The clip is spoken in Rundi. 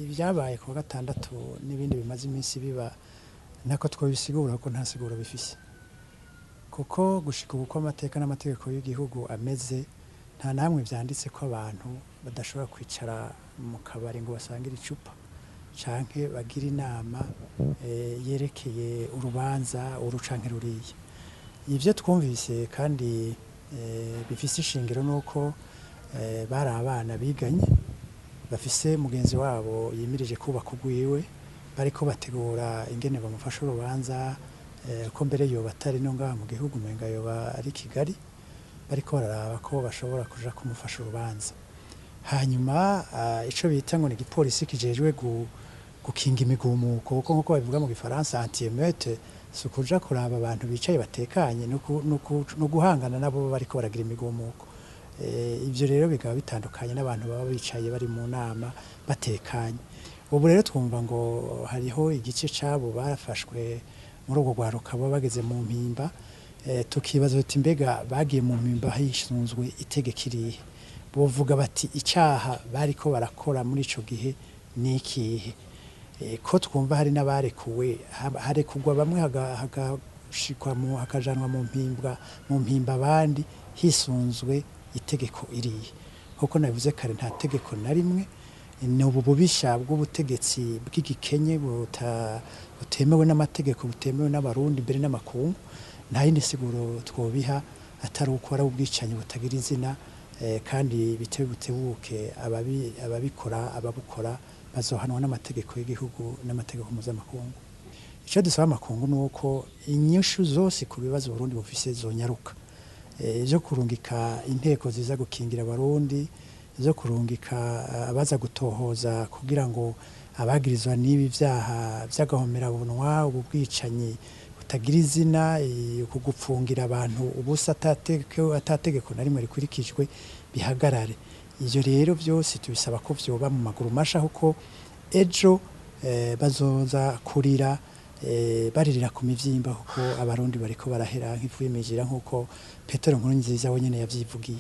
Ibyabaye ku wa gatandatu n'ibindi bimaze iminsi biba nako twobisigura ko nta siguro bifise, kuko gushika ubu uko amateka n'amategeko y'igihugu ameze, nta namwe vyanditse ko abantu badashobora kwicara mu kabari ngo basangire icupa canke bagire inama yerekeye urubanza uru canke ruriya. Ivyo twumvise kandi bifise ishingiro nuko bari abana biganye bafise mugenzi wabo yimirije kubaka urwiwe, bariko bategura ingene bamufasha urubanza, ko mbere yoba atari no ngaha mu gihugu, umenga yoba ari Kigali, bariko bararaba ko bashobora kuja kumufasha urubanza. Hanyuma ico bita ngo ni igipolisi kijejwe gukinga imigumuko, kuko nkuko babivuga mu gifaransa anti-émeute, si ukuja kuraba abantu bicaye batekanye, no guhangana nabo bariko baragira imigumuko. Ivyo rero bikaba bitandukanye n'abantu baba bicaye bari mu nama batekanye. Ubu rero twumva ngo hariho igice c'abo bafashwe muri urwo rwaruka baba bageze mu Mpimba, tukibaza tuti mbega bagiye mu Mpimba hisunzwe itegeko irihe? Bovuga bati icaha bariko barakora muri ico gihe ni ikihe? Ko twumva hari n'abarekuwe, harekurwa bamwe hagashikwa mu hakajanwa mu Mpimba, mu Mpimba abandi hisunzwe itegeko irihe? Nkuko nabivuze kare, nta tegeko na rimwe. Ni ubu bubisha bw'ubutegetsi bw'igikenye butemewe n'amategeko, butemewe n'Abarundi mbere n'amakungu. Nta yindi siguro twobiha atari uko ari ubwicanyi butagira izina, kandi bitewe butebuke ababikora ababukora bazohanwa n'amategeko y'igihugu n'amategeko mpuzamakungu. Ico dusaba amakungu ni uko inyishu zose ku bibazo Burundi bufise zonyaruka, zo kurungika inteko ziza gukingira Abarundi, zo kurungika abaza gutohoza kugira ngo abagirizwa n'ibi vyaha vy'agahomerabunwa, ubu bwicanyi butagira izina, kugupfungira abantu ubusa atategeko na rimwe rikurikijwe bihagarare. Ivyo rero vyose tubisaba ko vyoba mu maguru masha, kuko ejo bazoza kurira, baririra ku mivyimba, kuko Abarundi bariko barahera nk'ifu y'imijira, nkuko Petero Nkurunziza we nyene yavyivugiye.